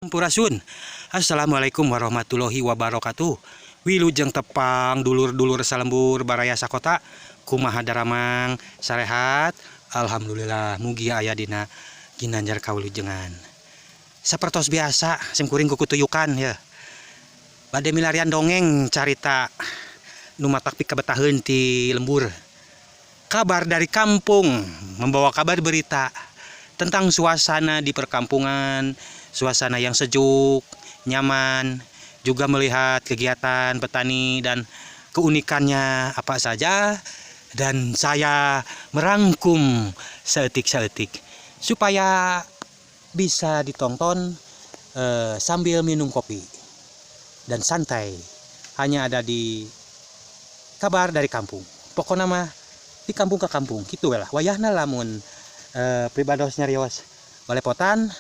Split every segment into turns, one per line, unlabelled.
Sampurasun. Assalamualaikum warahmatullahi wabarakatuh. Wilujeng tepang dulur-dulur salembur baraya sakota, kumaha daramang, sarehat? Alhamdulillah, mugi aya dina ginanjar kawilujengan. Sapertos biasa sim kuring kukutuyukan ya. Bade milarian dongeng carita nu matak pikabetaheun ti lembur. Kabar dari kampung membawa kabar berita tentang suasana di perkampungan, suasana yang sejuk, nyaman, juga melihat kegiatan petani dan keunikannya apa saja, dan saya merangkum seetik-seetik supaya bisa ditonton sambil minum kopi dan santai. Hanya ada di Kabar dari Kampung. Pokoknya mah di kampung ke kampung gitu lah. Wayahna lamun pribados nyarios balepotan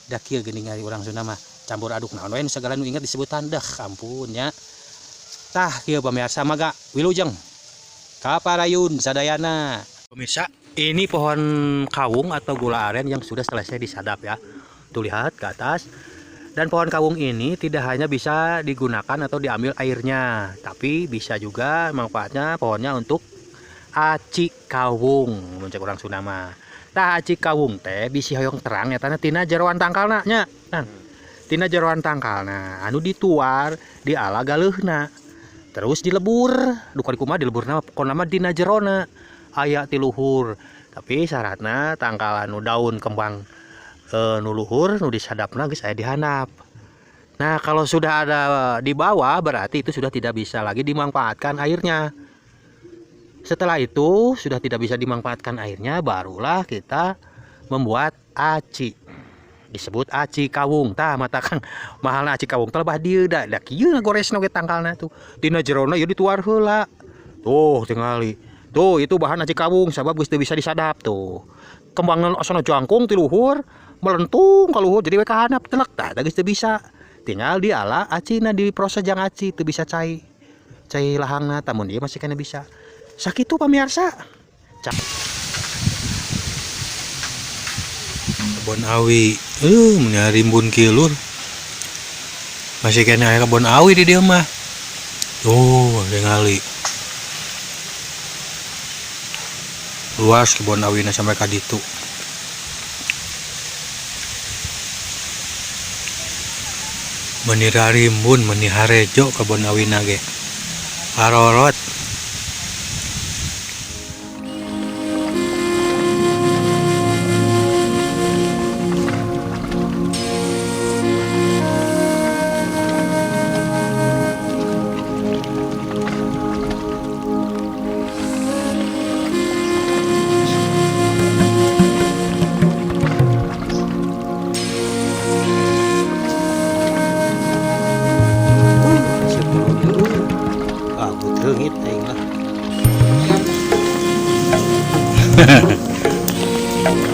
da kieu geuning ari urang Sunda mah campur aduk naon we segala nu inget disebutan, dah ampun nya. Tah kieu pamirsa, mangga wilujeng kaparayun sadayana. Pemirsa, ini pohon kawung atau gula aren yang sudah selesai disadap ya. Tuh lihat ke atas. Dan pohon kawung ini tidak hanya bisa digunakan atau diambil airnya, tapi bisa juga manfaatnya pohonnya untuk aci kawung, mun cek urang Sunda mah. Tah aci kawung teh bisi hoyong terang eta tina jeroan tangkalna nya. Nah, tina jeroan tangkalna anu dituar diala galeuhna. Terus dilebur, duka dikumaha dileburna pokona mah dina jerona aya ti luhur. Tapi syaratna tangkal anu daun kembang nu luhur nu disadapna geus aya di handap. Nah, kalau sudah ada di bawah berarti itu sudah tidak bisa lagi dimanfaatkan airnya. Setelah itu sudah tidak bisa dimanfaatkan airnya, barulah kita membuat aci. Disebut aci kawung. Tah mata kang mahalna aci kawung teh lebah dieu da da kieu ngagoresna oge tangkalna tuh. Dina jerona ieu dituar heula. Tuh tingali. Tuh itu bahan aci kawung sabab geus teu bisa disadap tuh. Kembangna asana jangkung ti luhur, melentung ka luhur jadi we ka handap telek tah geus teu bisa. Tinggal diala acina diproses jang aci teu bisa cai. Cai lahangna tamun ieu masih kena bisa. Sakitu pamirsa. Kebon awi, mun rimbun kieu lur. Masih kena aya kebon awi di dieu mah. Tuh, tingali. Luas kebon awina sampai ka ditu. Meuni rimbun, meuni harejo kebon awina ge. Arorot.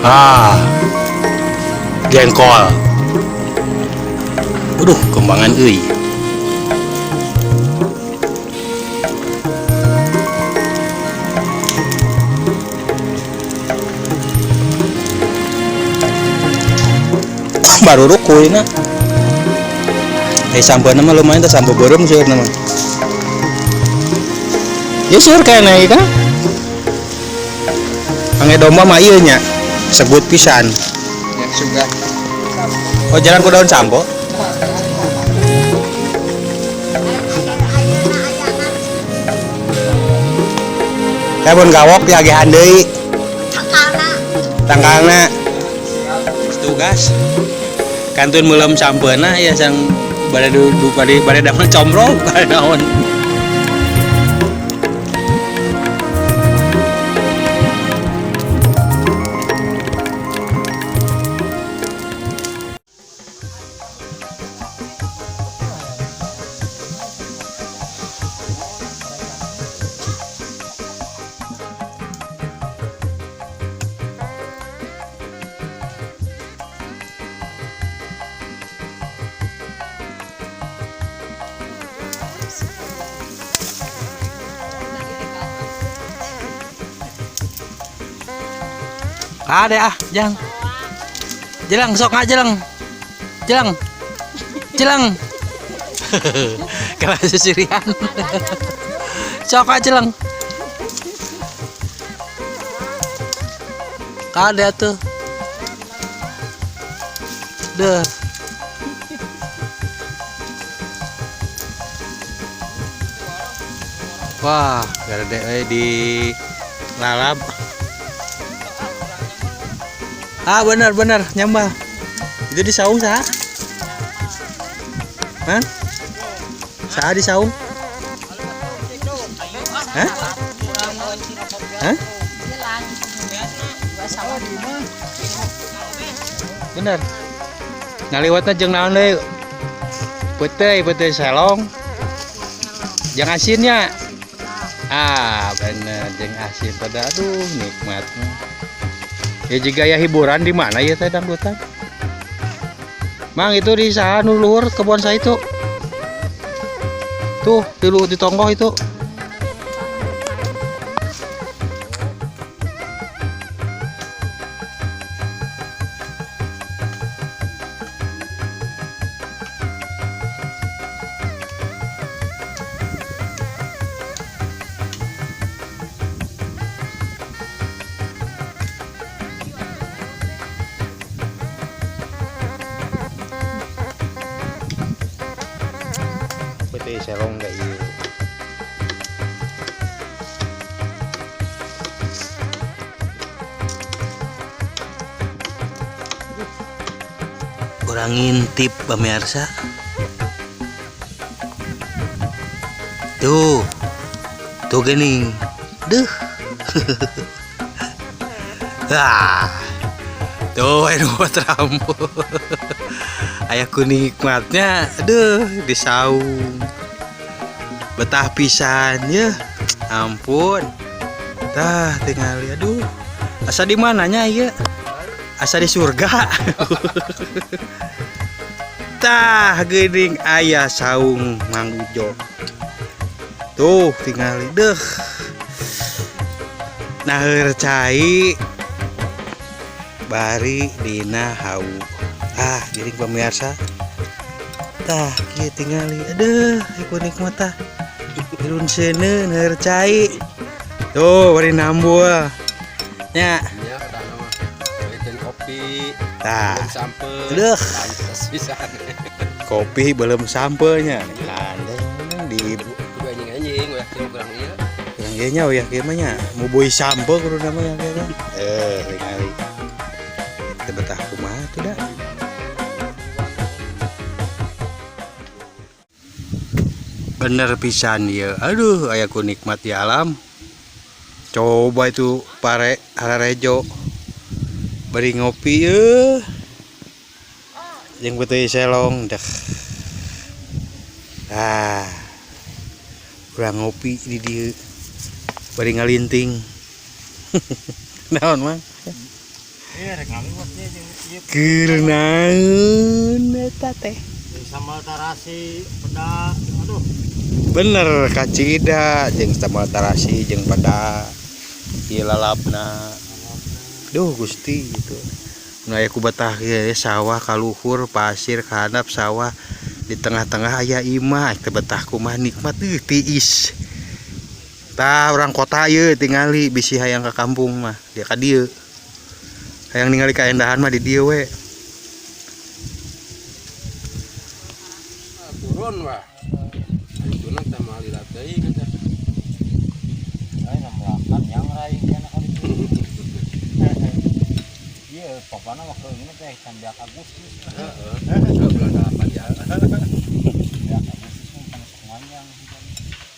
Ah, jengkol. Aduh, kembangan euy. Baru rukuina. Sampeuna mah lumayan teh sampe beureum seueurna mah. Ya seueur keneh ieu kan. Pange domba mah ieu nya. Sebut pisan.
Ya, sudah.
Oh, jalan ku daun sampo. Kebon gawok diagehan deui.
Tangkalna.
Tangkalna. Tugas. Kantun meuleum sampeuna ya sang bade du bade bade damel comro bade naon. Kade ah, jang. Jelang sok nggak jelang. Jelang. Cileng. Kalah sesirian. Sok ah, Cileng. Kade tuh. Deh. Wah, gede euy di lalap. Ah, benar benar nyambal. Itu di saung saha? Hah? Saha di saung? Hah? Hah? Bener. Ngaliwatna jeung naon deui? Peuteuy, peuteuy selong. Jeung asinnya. Ah, bener jeung asin pada, aduh, nikmatnya. Ya jika ya hiburan di mana ya teh dangdutan? Mang, itu di saha nu luhur kebun saya itu? Tuh, di luhur di tonggoh itu. Peuteuy selong gak ieu? Kurang ngintip, pemirsa. Tuh. Tuh gini. Duh. Ah. Tuh anu buat rambut. Aya ku nikmatnya. Aduh, di saung. Betah pisan ya. Ampun. Tah tingali, aduh. Asa di mananya ieu? Asa di surga. Tah geuning aya saung Mang Ujo. Tuh tingali deuh. Naheur cai bari dina hawu. Ah, geuning pemirsa. Tah kieu tingali, aduh, ieu nikmat tah. Turun seuneu naheur cai. Tuh bari nambul. Nya.
Iya, kadang mah. Bikin kopi,
Tah.
belum sampai.
Aduh.
Pantes pisan.
Kopi belum sampeunya. Anda di
Kudu anjing-anjing, wah kieu kurang ieu.
Kurang ieu nya, uyah kieu mah nya. Mubui sampeu kudu namanya kieu mah. Eh, tingali. Teu betah kumaha tuh da. Bener pisan ieu. Aduh, aya ku nikmat di alam. Coba itu pare hararejo. Bari ngopi eueuh. Jeung peuteuy selong deh. Ah. Urang ngopi di dieu. Bari ngalinting. Naon, Mang?
Iya, rek ngaliwat ieu jeung ieu.
Keur naon eta teh?
Sambal tarasi, peda, aduh.
Bener kacida jeung sambal tarasi jeung pada ieu lalapna. Duh Gusti gitu. Nu aya ku betah kieu sawah kaluhur pasir kahandap sawah di tengah-tengah aya imah teu betah kumaha nikmat euy tiis. Tah urang kota ieu tingali bisi hayang ka kampung mah dia ka dieu. Hayang ningali kaendahan mah di dieu we.
Turun wah. Turun teh moal lila teuing teh.
Ai namelakan yang rai kana kali itu. Iya, pokoknya waktu ini teh can beak Agustus.
Heeh. Bulan 8 ya.
Beak Agustus mah kan sok manjang.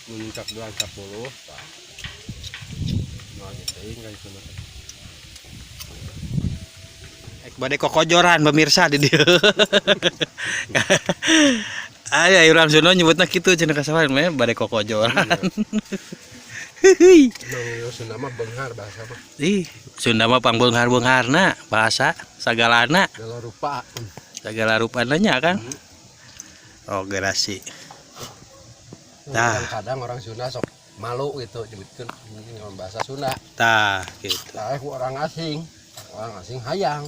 Muncak bulan 10. Tah. Moal teuing ka itu mah.
Bade kokojoran pemirsa di dieu. Aya urang Sunda nyebutna kitu cenah kasawan mah bade kokojoran. Huhuy.
Emang ieu Sunda mah beunghar bahasa mah.
Ih, Sunda mah pangbeunghar-beungharna bahasa sagalana.
Segala rupa.
Sagala rupana nya kan. Oh, gerasi. Tah.
Kadang orang Sunda sok malu gitu nyebutkeun bahasa Sunda.
Tah, gitu.
Tah ku orang asing. Orang asing hayang.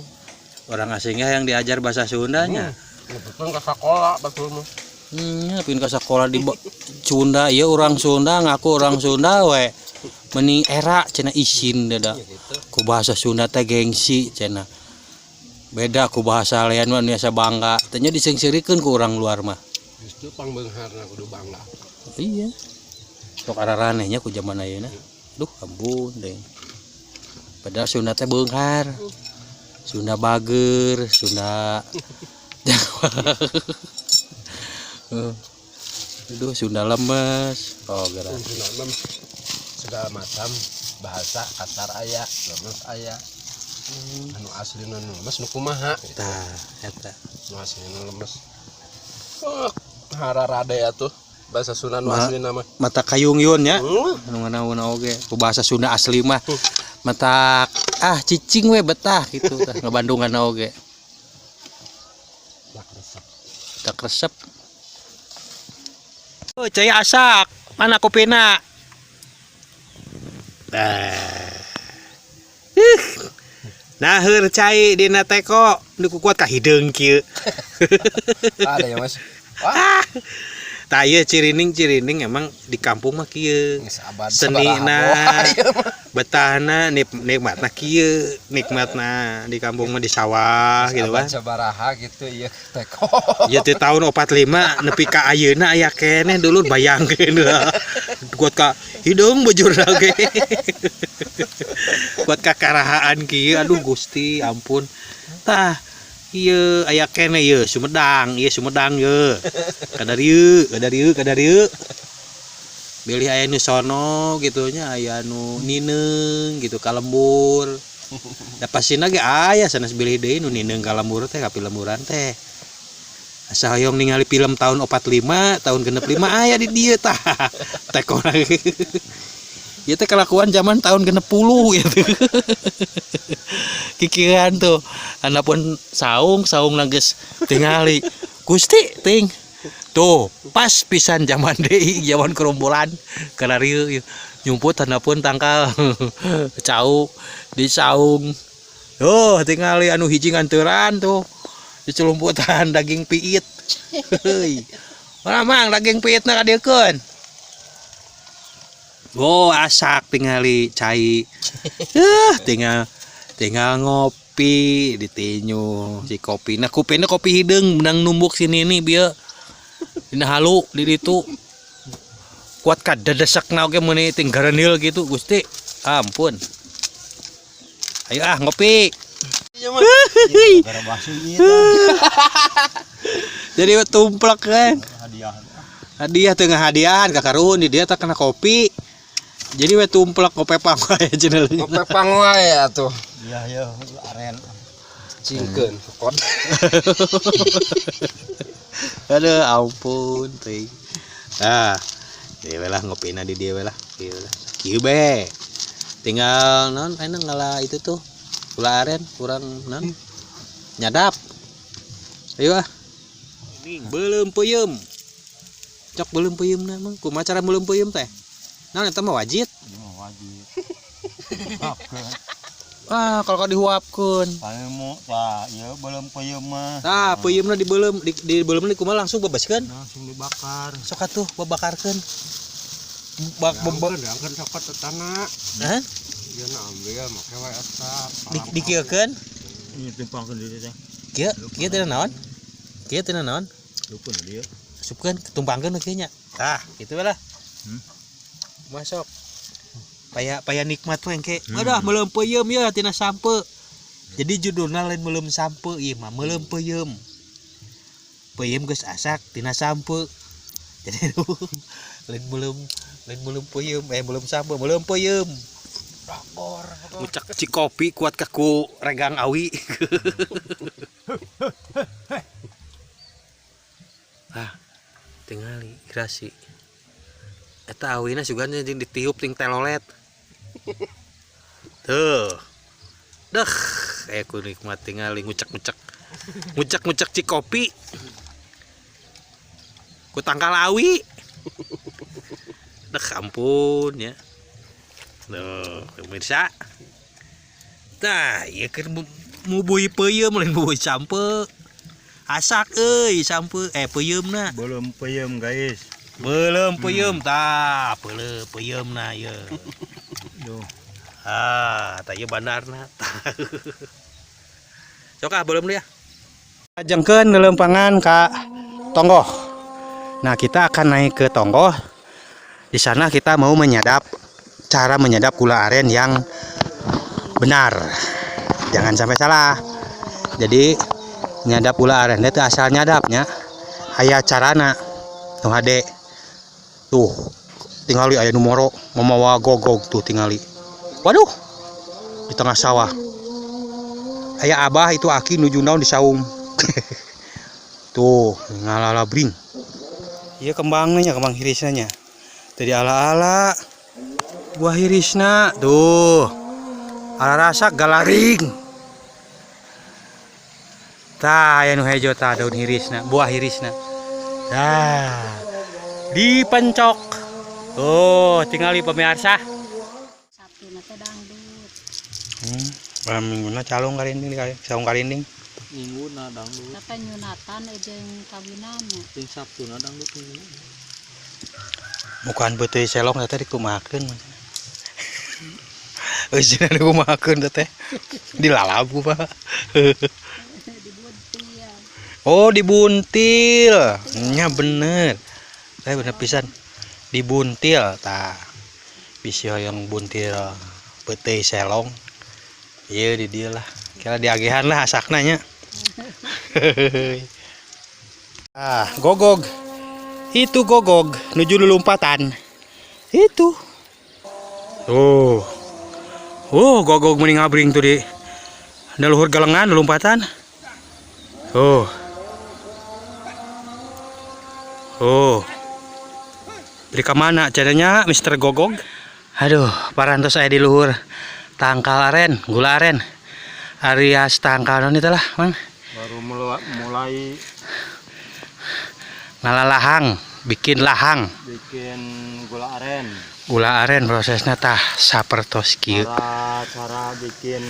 Orang asingnya yang diajar bahasa Sundanya.
Nepikeun ka sakola batur mah.
Pin ka sakola di Sunda ieu urang Sunda ngaku urang Sunda we. Meni era cenah isin deda. Ku bahasa Sunda teh gengsi cenah. Beda ku bahasa lain mah biasa bangga. Teh nya diseungseurikeun ku urang luar mah.
Justru pangbeungharna kudu bangga.
Iya. Sok araraneh nya ku zaman ayeuna. Duh, ampun deh. Padahal Sunda teh beunghar. Sunda bager, Sunda aduh, Sunda lemes. Oh, gerak.
Sunda mah segala macam bahasa kasar aya, lemes aya. Anu aslina nu lemes nu kumaha gitu.
Tah, eta.
Nu aslina lemes. Oh, hararade atuh bahasa Sunda nu aslina mah.
Mata kayungyun nya. Anu nganauna oge ku bahasa Sunda asli mah. Mata ah cicing we betah gitu tah ngabandungan oge.
Tak resep.
Tak resep. Oh, cai asak. Mana kopina? Nah. Ih. Naheur cai dina teko nu kuat ka hideung kieu.
Ada ya, Mas. Wah,
Tah ieu cirining-cirining emang di kampung mah kieu.
geus abad
Senina.
sabaraha ieu mah.
Betahna nikmatna kieu, nikmatna di kampung mah di sawah gitu kan.
Abad sabaraha gitu ieu teko.
Ya ti tahun 45 nepi ka ayeuna aya keneh dulur bayangkeun lah. Kuat ka hideung bujurna ge. Kuat ka karahaan kieu aduh Gusti ampun. Tah ieu aya keneh ieu Sumedang, ieu Sumedang ye. Kadarieu, kadarieu, kadarieu. Bilih aya nu sono gitu nya aya nu nineung gitu ka lembur. Da pasina ge aya sanes bilih deui nu nineung ka lembur teh ka pilemburan teh. Asa hoyong ningali film tahun 45, tahun 65 aya di dieu tah. Teko lagi. Ieu teh kelakuan zaman tahun 60 gitu. Kikiran tuh. Anapun saung, saung geus tingali. Gusti ting. Tuh, pas pisan zaman deui, zaman kerombolan kararieu ieu. Nyumput hanapun tangkal cau di saung. Tuh, tingali anu hiji nganturan tuh. Dicelumputan daging piit. Heuy. Mana mang daging piitna kadieukeun? Oh, asak tingali cai. Tinggal ngopi ditinyu si kopi. Nah, kopina kopi hideung menang numbuk sini nih bieu. Dina halu di ditu. Kuat ka dadesekna oge meuni ting garanil gitu Gusti. Ampun. Ayo ah ngopi.
Gara basuh ieu.
Jadi tumplek kan.
Hadiah.
Hadiah teu ngahadiahan kakaruhun di dia teh kena kopi. Jadi we tumplek ngopepang wae cenah.
Ngopepang wae atuh.
Iya ya aren.
Cingkeun kokot.
Aduh ampun teuing. Nah, ieu we lah ngopina di dieu we lah. Kieu lah. Kieu be. Tinggal naon ayeuna ngala itu tuh. Gula aren kurang naon? Nyadap. Ayo ah. Ini beuleum peuyeum. Cok beuleum peuyeumna mah kumaha cara beuleum peuyeum teh? Naon eta mah wajit?
Ieu mah wajib. Huapkeun.
Ah, kalau dihuapkeun.
Paemu tah ieu beuleum peuyeum mah.
Tah, peuyeumna dibeuleum, di dibeuleumna kumaha langsung bebaskeun?
Langsung dibakar.
Sok atuh babakarkeun. Bak bebek.
Angkeun cokot tetana.
Hah?
Ieu na ambil make wae eta.
Dikieukeun?
Ieu timpangkeun di dieu teh.
Kieu, kieu teh naon? Kieu teh naon?
Lupeun dieu.
Asupkeun, tumpangkeun kieu nya. Tah, kitu we lah. Masuk. Paya paya nikmat we engke. Aduh, meuleum peuyeum ieu tina sampe. Jadi judulna lain meuleum sampe ieu mah, meuleum peuyeum. Peuyeum geus asak tina sampe. Jadi lain meuleum, lain meuleum peuyeum, meuleum sampe, meuleum peuyeum. Ngucek ci kopi kuat kaku regang awi. Ah, tingali grasi. Eta awina sugan jeung ditiup ting telolet. Tuh. Deh, ku nikmat tingali ngucek-ngucek. Ngucek-ngucek ci kopi. Ku tangkal awi. Deh, ampun ya. Tuh, pemirsa. Tah, ieu keur mubui peuyeum lain mubui sampe. Asak euy sampe peuyeumna.
Belum peuyeum guys.
Belum peuyeum tah, peuleuh peuyeumna ieu.
Duh.
Ah, tah ieu bandarna. Sok ah belum dia. Jengkeun lelempangan ka Tonggoh. Nah, kita akan naik ke Tonggoh. Di sana kita mau menyadap cara menyadap gula aren yang benar. Jangan sampai salah. Jadi nyadap gula aren teh asal nyadapnya aya carana. Nu hade. Tuh, tingali aya nu moro mamawa gogog tuh tingali. Waduh. Di tengah sawah. Aya abah itu aki nuju naon di saung. Tuh, ngalalabring. Ieu kembangnya nya, kembang hirisna nya. Tadi ala-ala buah hirisna tuh. Ala rasa galaring. Tah aya nu hejo tah daun hirisna, buah hirisna. Tah. Dipencok. Tuh, tingali pemirsa.
Sabtuna teh dangdut.
Malam mingguna calung karinding di saung karinding.
Mingguna dangdut.
Tapi nyunatan jeung kawinannya.
Ting Sabtuna dangdut minggu.
Bukan beuteuy selong teh dikumahakeun maksudna. Euy cenah dikumahakeun teh. Dilalap ku Pak.
Dibuntil.
Oh, dibuntil. Nya bener. Teh bener pisan. Dibuntil tah. Bisi hoyong buntil peuteuy selong. Ieu di dieu lah. Kira diagehan lah asakna nya. Ah, gogog. Itu gogog nuju lulumpatan. Itu. Tuh. Oh, gogog mending ngabring tuh di. Ada luhur galengan lumpatan. Tuh. Oh. Beri ke mana caranya Mister Gogog? Aduh, parantos saya di luhur tangkal aren, gula aren. Arias tangkal non itu lah, Mang.
Baru mulai
ngalalahang, bikin lahang.
Bikin gula aren.
Gula aren prosesnya tah sapertos kieu.
Cara bikin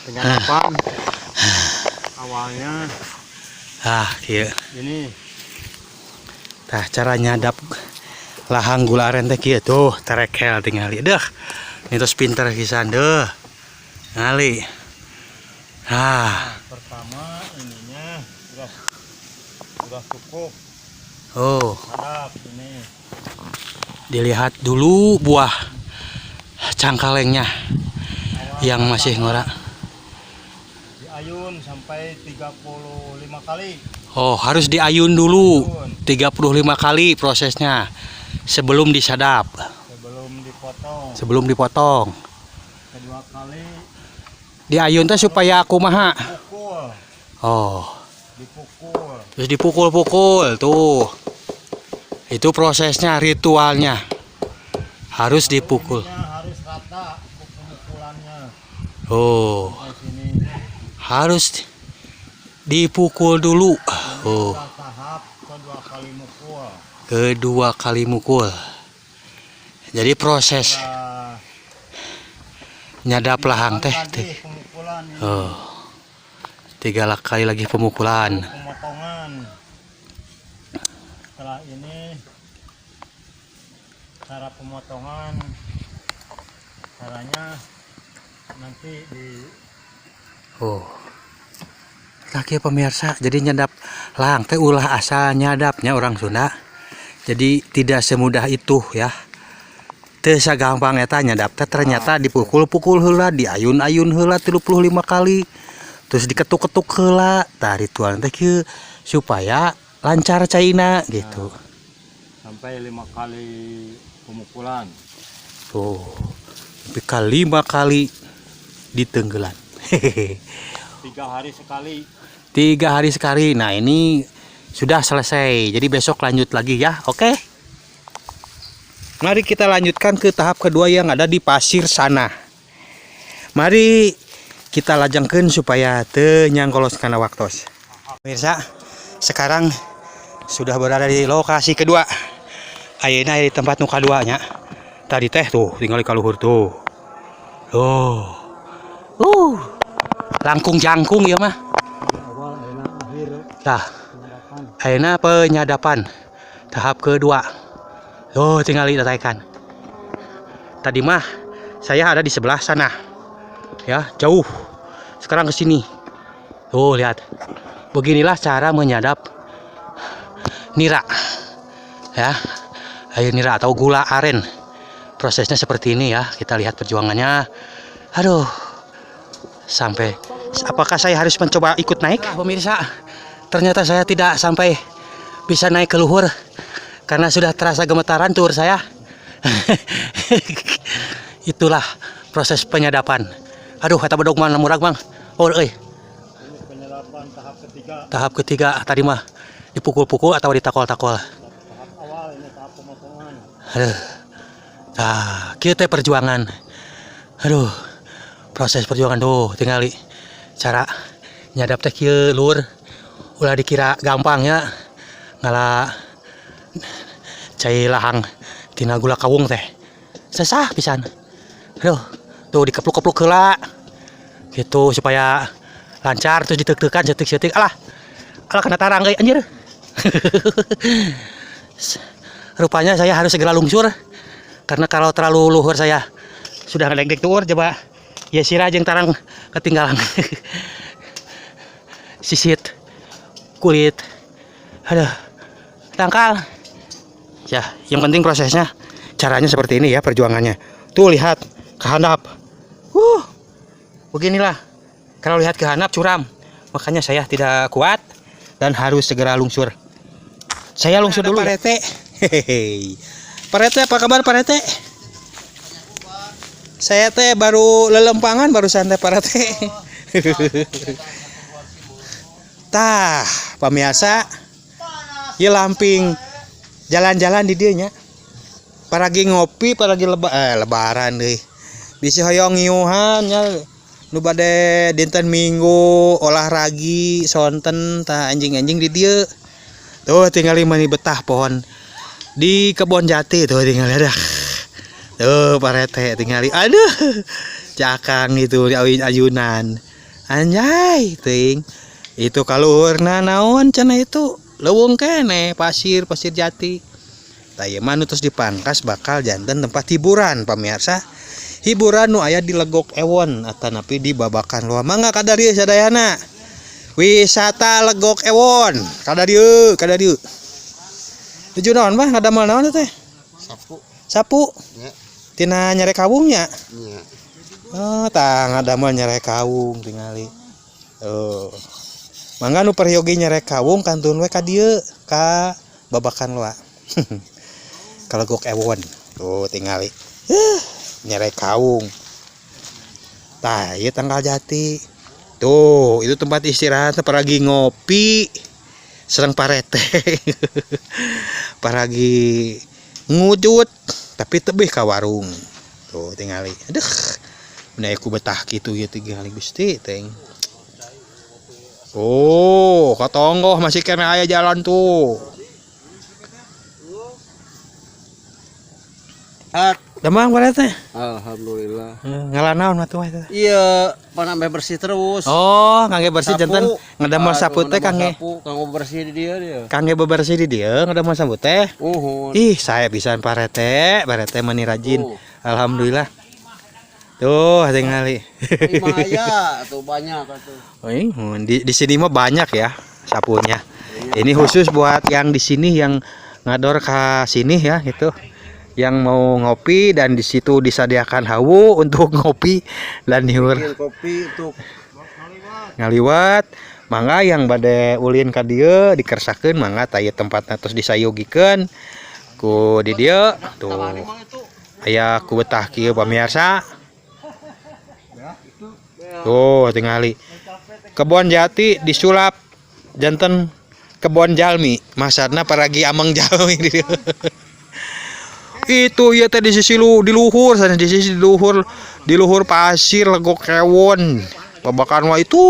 penyadapan. Awalnya
ah kieu.
Ini.
Tah cara nyadap lahang gula aren teh kieu tuh terekel tingali. Deuh. Ini tos pinter pisan deuh. Ngali. Ah.
Pertama ininya udah cukup.
Oh.
Sadap ini.
Dilihat dulu buah cangkalengnya yang masih ngorak.
Diayun sampai 35 kali.
Oh, harus diayun dulu 35 kali prosesnya sebelum disadap.
Sebelum dipotong.
Sebelum dipotong.
Kedua kali.
Diayun teh supaya kumaha?
Pukul.
Oh.
Dipukul.
Terus dipukul-pukul tuh. Itu prosesnya, ritualnya. Harus dipukul.
Ininya harus rata pemukulannya.
Oh.
Sampai sini.
Harus dipukul dulu. Oh.
Tahap kedua kali mukul.
Kedua kali mukul. Jadi proses nyadap lahang teh. Oh. 3 kali lagi pemukulan.
Pemotongan. Setelah ini cara pemotongan, caranya nanti di
Oh. Kaki pemirsa, jadi nyadap lahang teh ulah asal nyadapnya orang Sunda. Jadi tidak semudah itu ya. Teu sagampang eta nyadap teh ternyata dipukul-pukul heula, diayun-ayun heula 35 kali. Terus diketuk-ketuk heula. Tah ritual teh kieu supaya lancar caina gitu.
Nah, sampai 5 kali pemukulan.
Tuh. Sampai ka 5 kali ditenggelan.
3 hari sekali.
3 hari sekali. Nah, ini sudah selesai. Jadi besok lanjut lagi ya. Oke. Mari kita lanjutkan ke tahap kedua yang ada di pasir sana. Mari kita lajengkeun supaya teu nyangkolos kana waktos. Pemirsa, sekarang sudah berada di lokasi kedua. Ayeuna aya di tempat nu kaduanya. Tadi teh tuh tinggal ka luhur tuh. Tuh. Langkung jangkung ya mah. Tah. Ayeuna penyadapan tahap kedua. Oh, tinggal ditaikan. Tadi mah saya ada di sebelah sana. Ya, jauh. Sekarang ke sini. Tuh, lihat. Beginilah cara menyadap nira. Ya. Air nira atau gula aren. Prosesnya seperti ini ya. Kita lihat perjuangannya. Aduh. Sampai apakah saya harus mencoba ikut naik? Nah, pemirsa, ternyata saya tidak sampai bisa naik ke luhur karena sudah terasa gemetaran tuur saya. Itulah proses penyadapan. Aduh, kata bedog mana murag, Bang. Oh, euy.
Penyadapan tahap ketiga.
Tahap ketiga tadi mah dipukul-pukul atau ditakol-takol.
Tahap awal ini tahap pemotongan.
Aduh. Nah, kita perjuangan. Aduh. Proses perjuangan tuh tinggali cara nyadap teh kieu, lur. Ulah dikira gampang ya. Ngala cai lahang tina gula kawung teh. Sesah pisan. Aduh, tuh dikepluk-kepluk heula. Gitu supaya lancar, terus ditek-tekan setik-setik. Alah. Alah, kena tarang euy, anjir. Rupanya saya harus segera lungsur karena kalau terlalu luhur saya sudah ngedek-dek tuur, coba ya sirah jeung tarang ketinggalan sisit kulit. Aduh, tangkal ya. Yang penting prosesnya, caranya seperti ini ya, perjuangannya tuh. Lihat ke handap, beginilah kalau lihat ke handap curam, makanya saya tidak kuat dan harus segera lungsur. Saya lungsur dulu ya. Pak Rete. Hehehe. Pak Rete, apa kabar, Pak Rete? Saya teh baru lelempangan barusan teh, Pak Rete. Tah, pemirsa, ieu lamping jalan-jalan di dieu nya. Paragi ngopi, paragi lebaran deui. Bisi hoyong ngiuhan nya, nu bade dinten Minggu olahragi sonten, tah anjing-anjing di dieu. Tuh tinggal mani betah pohon di kebon jati tuh tinggal ada. Tuh Pak Rete tinggali. Aduh. Cakang itu di ayunan. Anjay, ting. Itu kaluhurna naon cenah itu? Leuweung keneh, pasir, pasir jati. Tah ieu mah nu tos dipangkas bakal janten tempat hiburan, pamirsa. Hiburan nu aya di Legok Ewon atanapi di Babakan Loa. Mangga kadarieu sadayana. Wisata Legok Ewon. Kadarieu, kadarieu. Tuju naon, Bah? Ngadamel naon teh?
Sapu.
Sapu.
Ya.
Tina nyerek kawungnya.
Iya.
Oh, tah ngadamel nyerek kawung tingali. Tuh. Mangga nu peryogi nyerek kawung kantun we ka dieu, ka Babakan Loa. Ka Legok Ewon. Tuh tingali. Nyerek kawung. Tah, ieu tangkal jati. Tuh, itu tempat istirahat paragi ngopi sareng parete. Paragi ngujut tapi tebih ka warung. Tuh tingali. Aduh. Meuni ku betah kitu ieu tingali, Gusti teng. Oh, katonggoh masih kena aya jalan tuh.
Hat.
Damang Pak Rete.
Alhamdulillah.
Ngala naon atuh eta?
Iya, pan ameh bersih terus.
Oh, kangge bersih janten ngadamel sapu teh
ngadamel
kangge.
Sapu, kanggo bersih di dia dia.
Kangge bebersih di dieu ngadamel sapu teh.
Uhun.
Ih, saya bisa Pak Rete, Pak Rete meni rajin.
Oh.
Alhamdulillah. Tuh, tingali.
Imah aya tuh banyak atuh.
Oh, di sini mah banyak ya sapunya. Ini khusus buat yang di sini, yang ngador ke sini ya gitu. Yang mau ngopi dan di situ disediakan hawu untuk ngopi dan nyiur.
Bikin kopi untuk
ngaliwat. Mangga yang bade ulin ka dieu dikersakeun, mangga tah ieu tempatna terus disayogikeun ku di dieu tuh aya ku betah kieu, pamirsa. Tuh tingali kebon jati disulap janten kebon jalmi, masarna paragi ameng jalmi di dieu. Itu ya teh di sisi lu di luhur sana, di sisi di luhur pasir Legok Ewon Babakan Wa itu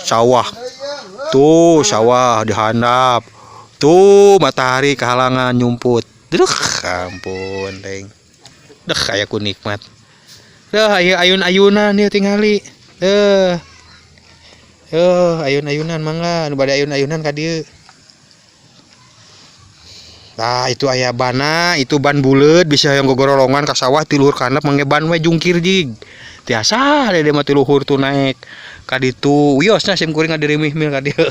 sawah tuh, sawah dihandap tuh, matahari kehalangan nyumput. Duh, ampun deng deh, kayak ku nikmat. Dah, ayo ayun-ayunan ya tingali. Eh. Yo, ayun-ayunan mangga, nu bade ayun-ayunan ka dieu. Nah, itu aya bana, itu ban buleut bisa yang gogorolongan ka sawah ti luhur ka handap mangge ban we jungkir jig. Tiasa dede mah ti luhur tuh naik ka ditu. Wiosna sim kuring ngadirimih mil ka dieu.